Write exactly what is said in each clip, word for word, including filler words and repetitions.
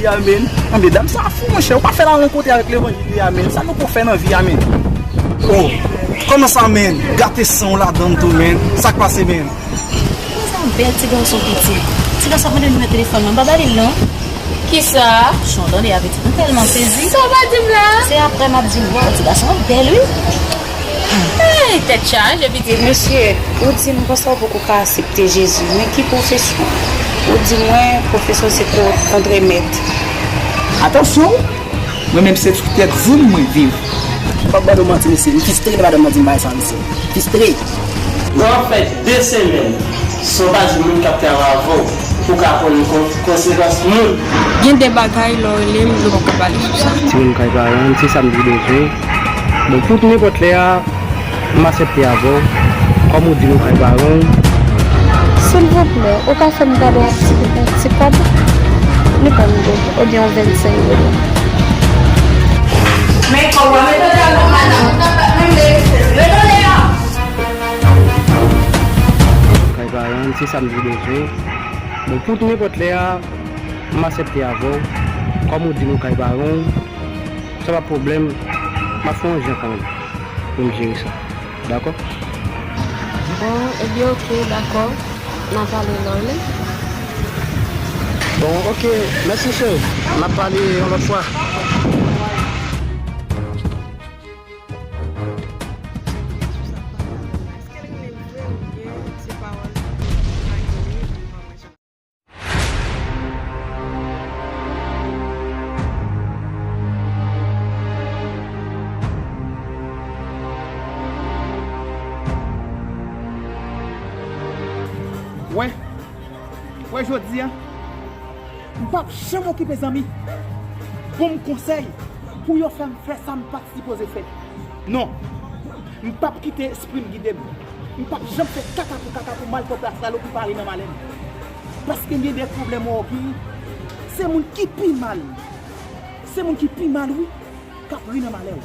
Amen. Anben, dam sa fou, monchè. Ou pa fè la rankontre avèk levanjil li a, men. Sa nou pou fè nan vi a, men? Oh, kòman sa, men? Gate san w ladan l tou, men. Sa k pase, men? Kòman sa, yon bèl ti gason piti. Ti gason ap mande m nimewo telefòn mwen. M pa ba li l, non. Kisa? Jan w tande a, pitit, m tèlman sezi. Sa w pa di m la? Se apre m ap di w, waw, ti gason an bèl, wi. Hey, tèt chaje, pitit. Mesye, ou di m konsa ou poko ka aksepte Jezi, men ki pwofesyon? Ou di mwen, pwofesyon se pou antre mèt. Atansyon, mwen menm se sou tèt zoom mwen viv. M p ap ba nou manti, mesye. M fistre lè madanm nan di m bagay sa, mesye. Fistre. Nan fè de semèn, si w pa jwenn moun k ap travay avè w, ou ka konn kon-, konsekans moun. Gen de bagay, lè w rele m, nou poko pale sou sa. Timoun kay paran, se sa m te bezwen. Donk, pou nenpòt lè a, m aksepte avè w, kòm ou di nou kay paran w. Silvouplè, ou ka fè m kado yon ti, yon ti kòb? Li ban m de dola, oubyen yon vennsenk dola. Men kòb la, mete l la non, madanm. Mete l la. Kay paran, se sa m te bezwen. Donk, pou nenpòt lè a, m aksepte avè w, kòm ou di nou kay paran w. Sa pa pwoblèm, m ap fè yon jan kanmenm pou m jere sa. Dakò? Bon, ebyen, oke, dakò. N a pale lè w vle. Bon, oke, mèsi cheri. N ap pale yon lòt fwa. Wè, wè jodi a, m p ap janm okipe zanmi. Ban m konsèy pou yo fè m fè sa m pa t sipoze fè. Non, m p ap kite espri m gide m. M p ap janm fè kaka pou kaka pou malpwòpte ak salopri pa ri nan malè m. Paske m gen de pwoblèm, wè, oke? Se moun ki pi mal. Se moun ki pi mal, wi, k ap ri nan malè w.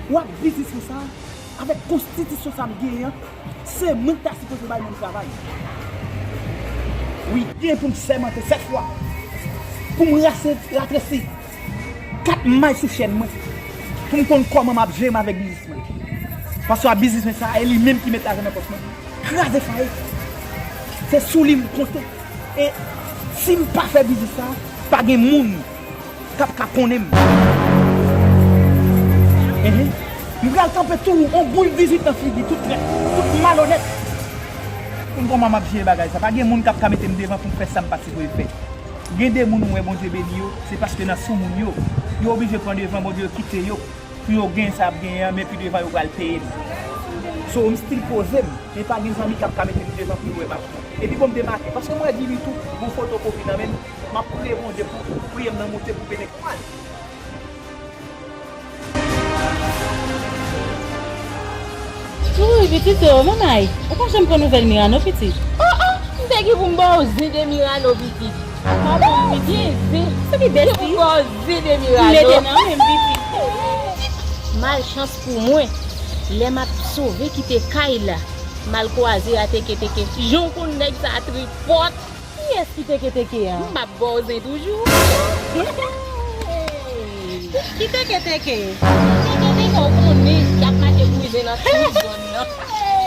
W ap biznis konsa, avèk konstitisyon sa m genyen an, se mwen k ta sipoze bay moun travay. Wi, gen pou m sèmante sèt fwa pou m rase, ratresi kat may sou chèn mwen, pou m konn kòman m ap jere m avèk biznis mwen. Paske a biznis mwen sa, e li menm ki met lajan nan pòch mwen. Kraze fayit. Se sou li m konte. E si m pa fè biznis sa, pa gen moun k ap ka konnen m. Enhen. M pral kanpe tou yon boul dizuit nan figi, tout trèt, tout malonèt. Pou m kòman m ap jere bagay sa. Pa gen moun k ap ka mete m devan pou m fè sa m pa t sipoze fè. Gen de moun ou wè Bondye beni yo, se paske nan soumoun yo. Yo oblije pran devan Bondye, yo kite yo pou yo gen sa y ap genyen an, men pi devan yo pral peye l. So, m still poze m, men pa gen zanmi k ap ka mete m devan pou yo wè m ap pran. Epi bon, m demake, paske m wè Jimmy tou, gon fotokopi nan men m, m ap priye Bondye pou priye m nan moute pou benediksyon. Wouyy, pitit, oh, manmay, ou pa janm pran nouvèl Mirano, pitit? Oh, oh, m te gen pou m ba w zen de Mirano, pitit. Pa bon, pitit. Gen zen. Sa ki bèl, gen pou m ba w zen de Mirano. M mete nan men m, pitit. Malchans pou mwen, lè m ap sove kite kay la, m al kwaze a Teke Teke. Jan w konn nèg sa tripòt. Kiyès ki Teke Teke a? M ap ba w zen toujou. Ki Teke Teke? Teke Teke, ou konnen, y ap mache bouzen nan tout zòn nan.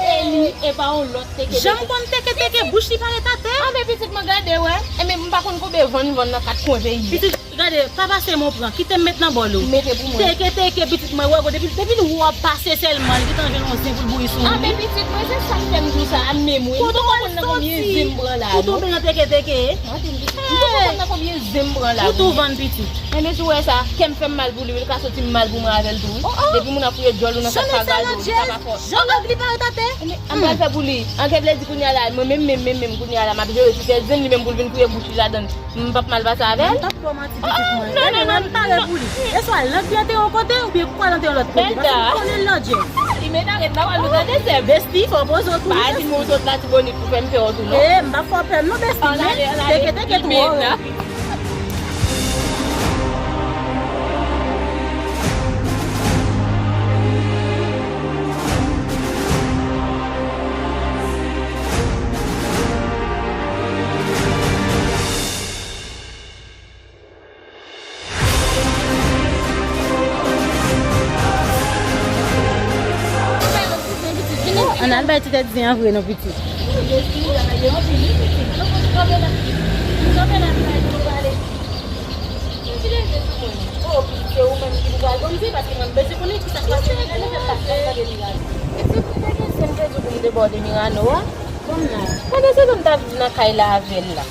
E li, e pa yon lòt Teke Teke. Jan m konn Teke Teke, bouch li parèt atè. Anben pitit mwen gade, wè. Enben, m pa konn konbyen van m vann nan kat kwen peyi a. Pitit, gade, pa pase m on pran, kite m met nan bòl ou. Mete pou mwen. Teke Teke, pitit mwen, wè, depi, depi l wè w ap pase sèlman, li gentan jwenn yon zen pou l bouyi sou ou. Anben pitit mwen, se sa k fè m di w sa a menm wi. M poko konn nan konbyen zen m pran la non. Ou tonbe nan Teke Teke. Mande m pitit. M poko konn nan konbyen zen m pran la wi. Ou tou vann pitit. Enben si w wè sa, kè m fè m mal pou li wi, li ka soti m mal pou mwen avè l tou wi. Depi moun ap fouye djòl ou nan sak pa gade w, li ka pa fò. Jan nèg li parèt atè. Enben, an pral fè pou li. An kè vle di kounye a la, mwen menm, menm, menm, menm, kounye a la, m ap jere ti tèt zen li menm pou l vin fouye bouch li ladan l. M p ap mal pase avè l. M p ap ba w manti pitit mwen. Gade wè m pare pou li. E swa lang li antre yon kote oubyen kò l antre yon lòt kote. Paske m konnen l landjè. Li mèt arèt la, w al nou gade sè. Besti, fò w poze w tou. Pa di m ou sot Latibonit pou fè m pè w tou non. E, m p ap fè w pè m non, besti, men Teke Teke twò rèd. Bay ti tèt zen an vre non pitit. Wi, Desi, ou la, gen anpil wi pitit. Mwen konn kanpe la. Mwen kanpe la, mwen pa di nou pale. Mwen ti leve sou mwen. Oh, pitit, se ou menm ki pou pral ban m di, paske mwen bezwen konnen ki sa k pase Mirano, fè m pa pral gade Mirano. E se pou bagay sa m te di w pou m debòde Mirano a. Bon, nan. Pandan se tan m t ap nan kay la avè l la.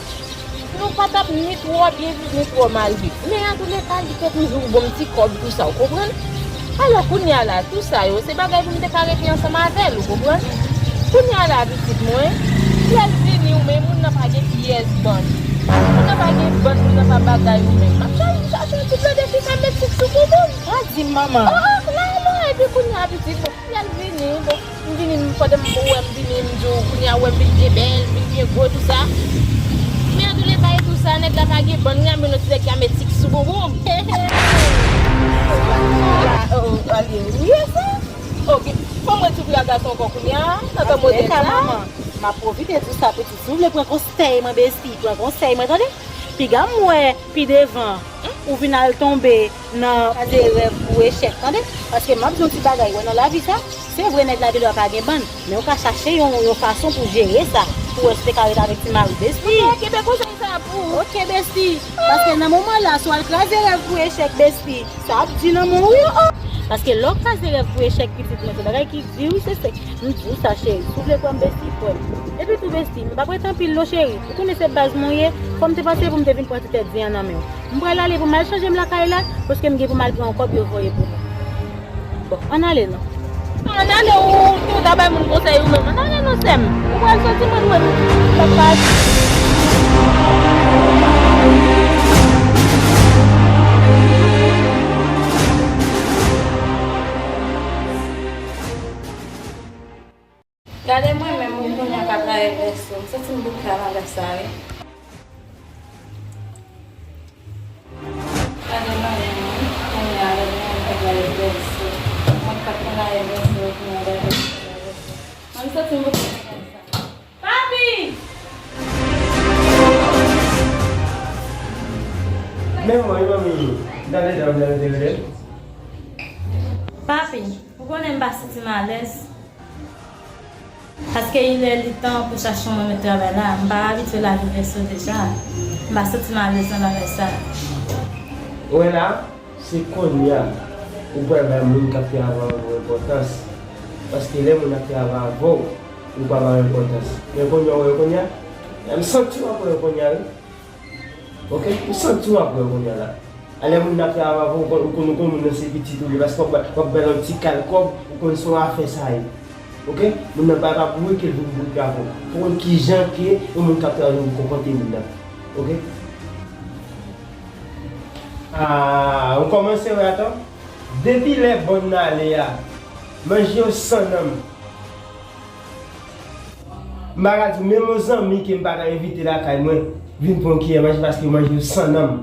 Nou pa t ap ni twò byen viv, ni twò mal viv. Men antouleka, li te toujou ban m ti kòb, tou sa, ou konprann? Alò, kounye a la, tou sa yo, se bagay pou m te ka rete ansanm avè l, ou konprann? Kounye a la, pitit mwen, lè l vini, ou menm, moun nan pa gen pyès bann. Moun nan pa gen bann, moun nan pa bagay, ou menm. M ap chache, chache yon ti blòdè fi ka met sik sou bouboum. Pa di m, manman. Oh, oh, la, la, epi kounye a, pitit, bon, lè l vini, bon, M vini, m, pandan m wè m vini, m di w, kounye a, wè m vin byen bèl, m vin byen gwo, tou sa. Men antouleka, e tou sa, nèg la pa gen bann, m renmen yon ti nèg ki ka met sik sou bouboum. Oh, ale, wi, sa? Ok. Fò m wè ti fi a gason ankò kounye a, nan tan modèl sa. Manman, m ap pwofite di w sa, pitit. Si w vle pran konsèy mwen, besti, pran konsèy mwen, tande? Piga m wè, pi devan, ou vin al tonbe nan kraze rèv pou echèk, tande? Paske m ap di yon ti bagay, wè nan lavi sa, se vre nèg la gendwa pa gen bann, men ou ka chache yon, yon fason pou jere sa, pou wè si te ka ret avèk ti mari besti. Ou kenbe konsèy sa pou ou. Ok, besti. Paske nan moman la, si w al kraze rèv pou echèk, besti, sa ap di nan men w, wi, oh, oh. Paske lè w kraze rèv pou echèk, pitit mwen, se bagay ki di, wi, se sèk. M di w sa, cheri, si w vle kwè m, besti, kwè m. Epi tou, besti, m p ap ret anpil non, cheri. Ou konnen se baz mwen ye, fò m te pase pou m te vin pran ti tèt zen an nan men w. M pral ale pou m al chanje m lakay la, paske m gen pou m al pran yon kòb yo voye pou mwen. Bon, ann ale non. Ann ale, ou tou ta bay moun konsèy ou menm. Ann ale non, sè m. Ou pral soti, mwen, mwen, m p ap pase. Gade mwen menm wi, kounye a k ap lave vèso. M santi m bouke a nan lè sa wi. Gade mwen menm wi, kounye a, gade mwen menm k ap lave vèso. Mwen k ap lave vèso, kounye a, gade mwen k ap lave vèso. Mwen m santi m bouke nan lè sa. Papi! Men mwen, manmi, gade dam nan te rele. Papi, ou konnen m pa santi m alèz. Paske li lè li tan pou chache yon mwen met travay la. M pa abitye lave vèso deja. M pa santi m alèz nan bagay sa. Ou wè la, se kounye a ou pral bay moun k ap travay avè w enpòtans. Paske lè moun ap travay avè w, ou pa ba yo enpòtans. Men kounye a, ou wè yo kounye a? M santi w ap wè yo kounye a, wi. Ok? M santi w ap wè kounye a la. Alè moun nan ap travay avè w, ou konn, ou konn, ou konn moun nan se pitit ou ye, paske w ap, w ap bay yon ti kal kòb, ou konn se yon afè sa ye. Ok? Moun nan pa, pa pou wè ke l vin bouke avè w. Fò w konn kijan ke yon moun k ap travay pou konpòte moun nan. Ok? Ah, ou kòmanse wè atò? Depi lè bòn nan ale a, manje yo san nanm. M pa ka di w, menm yon zanmi ke m pa ka envite lakay mwen, vin pran yon kiyè manje paske manje yo san nanm.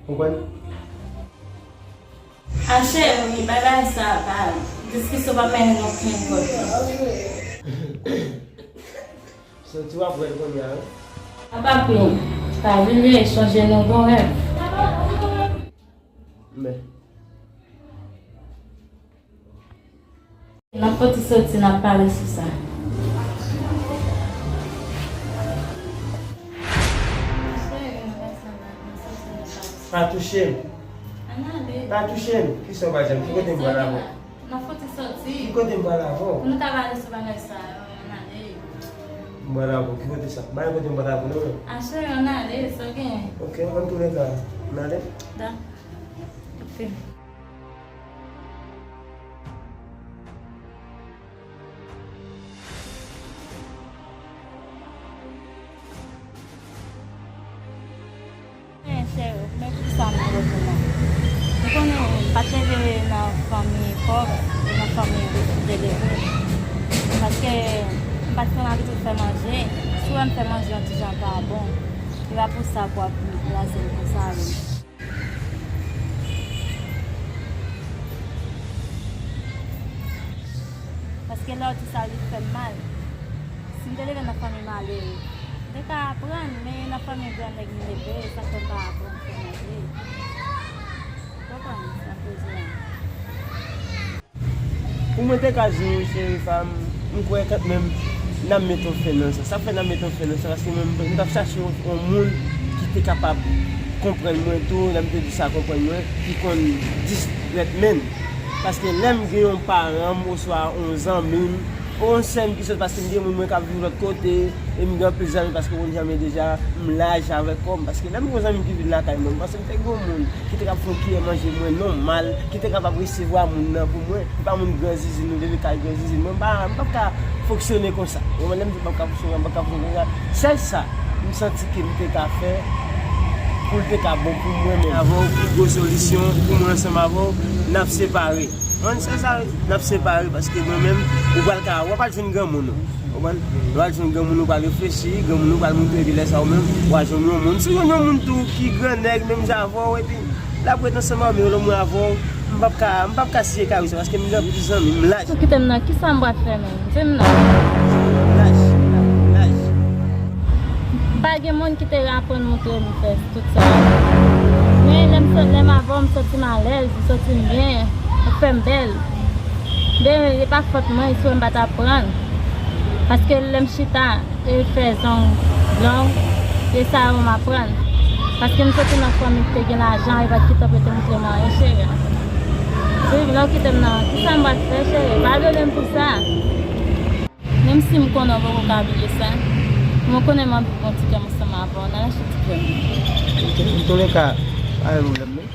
Konprann? A cheri, bay bagay sa a pa diskisyon pa mennen nan okenn kote. Santi w ap wè l kounye a, wi. Apa pi, pa vini chonje nou bon rèv. Men. N ap fouti soti, n ap pale sou sa. Pa touche m. Pa touche m. Kisa w pa janm? Ki kote m pral avè w? N ap fouti soti. Ki kote m pral avè w? Nou ta pale sou bagay sa yo, ann ale. M pral avè w. Ki kote sa? Pa gen kote m pral avè w, non, non. A cheri, ann ale, sa w gen? Ok, antouka, ann ale. Da. Ok. Men cheri, men poukisa m retou non? Ou konnen, m pa t leve nan fanmi pòv, e nan fanmi riche m te leve. Paske m pa t konn abitid fè manje. Si w wè m fè manje yon ti jan pa bon, se pa pou sa pou w ap vin kraze m konsa, wi. Paske lè w di sa, li fè m mal. Si m te leve nan fanmi malere, m te ka aprann, men nan fanmi gran nèg m leve, sa fè m pa aprann fè manje. Konprann sa m vle di a? Pou mwen te ka di w, cheri pa m, M kwè kanmenm n ap met yon fen nan sa. Sa fè n ap met yon fen nan sa, paske mwen, m t ap chache yon, yon moun ki te kapab konprann mwen tou, lè m te di sa konprann mwen, ki konn dis lèt men. Paske lè m gen yon paran m, oswa yon zanmi m, yon sè m ki sòt, paske m gen moun mwen k ap viv lòt kote, e m gen anpil zanmi, paske w konn jan m ye deja, m laj avèk kò m, paske lè m gen yon zanmi m ki vin lakay mwen, m panse m te gen yon moun ki te kab fè yon kiyè manje mwen nòmal, ki te kapab resevwa moun nan pou mwen. M pa moun gran zizin, nou te vin kay gran zizin. Mwen, m pa, m p ap ka fonksyone konsa. Ou konprann? Lè m di m p ap ka fonksyone, m p ap ka fonksyone konsa. Sèl sa, m santi ke m te ka fè, pou l te ka bon pou mwen menm. Avè w, pi gwo solisyon pou mwen ansanm avè w, n ap separe. Mwen, sèl sa, n ap separe, paske mwen menm, ou pral ka, w ap al jwenn granmoun ou. Ou konprann? Ou al jwenn granmoun ou pral reflechi, granmoun ou pral montre epi lè sa ou menm, ou al jwenn yon moun. Si w jwenn yon moun tou ki grannèg, menm jan avè w, epi l ap ret ansanm avè w, menm lòm avè w, m p ap ka, m p ap ka siye kay ou sa, paske m gen anpil zanmi, m laj. Ou kite m nan, kisa m pral fè menm? Di m non. M laj, m laj. Pa gen moun ki te aprann montre m fè tout sa. Men lè m sot, lè m avè w, m santi m alèz, m santi m byen, ou fè m bèl. Ben, e pa fòt mwen, si mwen pa t ap pran l. Paske lè m chita, e fè zong long, e sa yo m ap pran l. Paske m soti nan fanmi ki te gen lajan, e pa t kite pou yo te montre m anyen, cheri. Wi, lè w kite m nan, kisa m pral fè, cheri? Padone m pou sa. Menm si m konnen w poko ka bliye sa, mwen konnen m ap viv yon ti kè m ansanm avè w, n al achte ti kè m. Ok, antouka, pa gen pwoblèm non.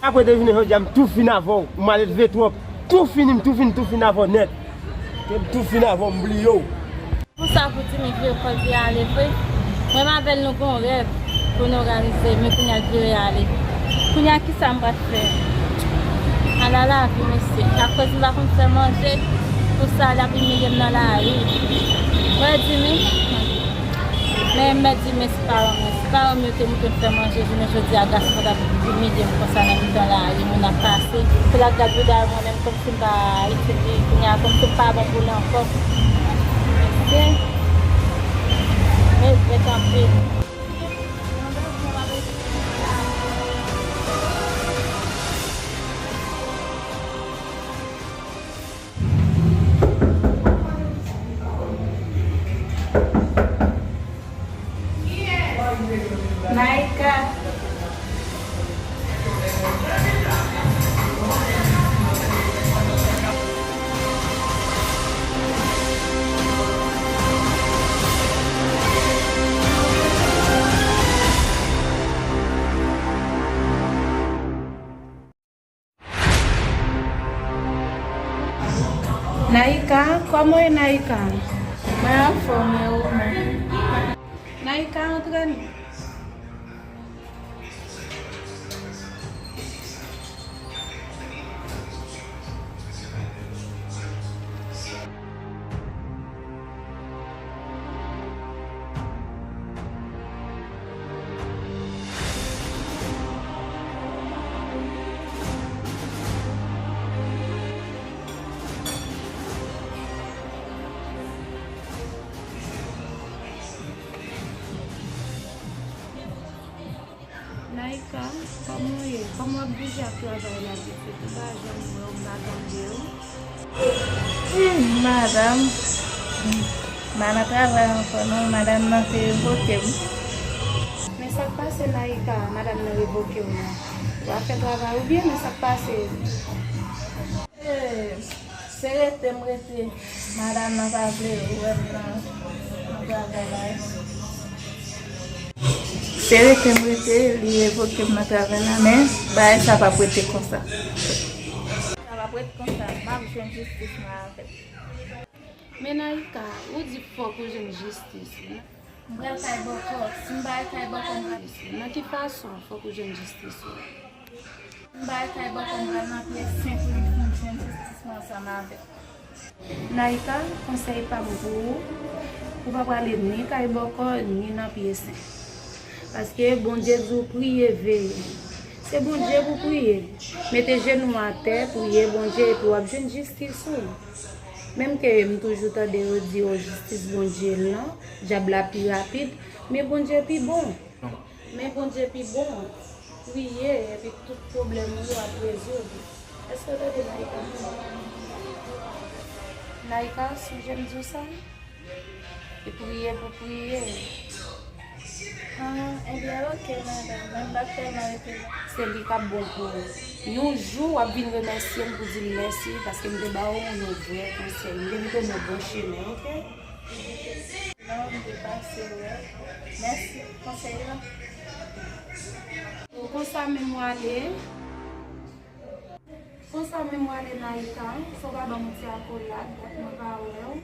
Apre dejene jodi a, m tou fin avè w. Ou malelve twòp. Tou fini, m tou fin, tou fin avè w nèt. Ke m tou fin avè w, m bliye w. Pou sa pou di m vye kòl te ale vre. Mwen m avè l nou gon rèv pou nou òganize, men kounye a l vire ale. Kounye a kisa m pral fè? Ala lavi mesye. Akoz m pa konn fè manje, pou sa l ap imilye m nan lari. Mwen di m, men m mèt di men si paran mwen, si paran m yo te montre m fè manje jounen jodi a, gason pa t ap imilye m konsa nan mitan lari, moun ap pase. Pou l ap gad bouda mwen menm kòm si m pa itil li, kounye a kòm si m pa bon pou li ankò. Mesye, men jwèt anpil. Naïka. Naïka, kòman w ye Naïka? Mwen anfòm, e ou menm? Naïka, antre non. Naïka, kòman w ye? Kòman w ap bouje ak travay la pitit? M pa janm wè w, m pa tande w. Hmm, madanm, m pa nan travay ankò non, madanm nan te revoke m. Men sa k pase Naïka, madanm nan revoke w la? W ap fè travay ou byen, men sa k pase? Eh, se rete m rete. Madanm nan pa vle wè m nan, nan Se rete m rete, li revoke m nan travay la, men bagay sa p ap rete konsa. Sa p ap rete konsa, m ap jwenn jistis mwen avè l. Men Naïka, ou di fòk ou jwenn jistis, wi. M pral kay bòkò. Si m pa al kay bòkò, m pral. Nan ki fason fòk ou jwenn jistis ou? M pa al kay bòkò, m pral nan pye sen pou li fè m jwenn jistis mwen ansanm avè l. Naïka, konsèy pa m pou ou, ou pa prale ni kay bòkò, ni nan pye sen. Paske Bondye di w priye, veye. Se Bondye pou priye. Mete jenou atè, priye Bondye, epi w ap jwenn jistis ou. Menm ke m toujou tande yo di, o, jistis Bondye lan, dyab la pi rapid, men Bondye pi bon. Men Bondye pi bon. Priye, epi tout pwoblèm ou yo ap rezoud. Èske w tande, Naïka? Naïka, sonje m di w sa? E priye pou priye. Ah, ebyen, oke, madanm. Mwen, m p ap tèlman rete non. Se li k ap bon pou ou. Yon jou, w ap vin remèsye m pou di m mèsi, paske m te ba w yon vrè konsèy. M te mete w nan bon chemen, oke? Non, m te pase, wi. Mèsi pou konsèy la. Konsa menm w ale. Konsa menm w ale, Naïka, fò w pa ban m yon ti akolad, dat mwen pa wè w.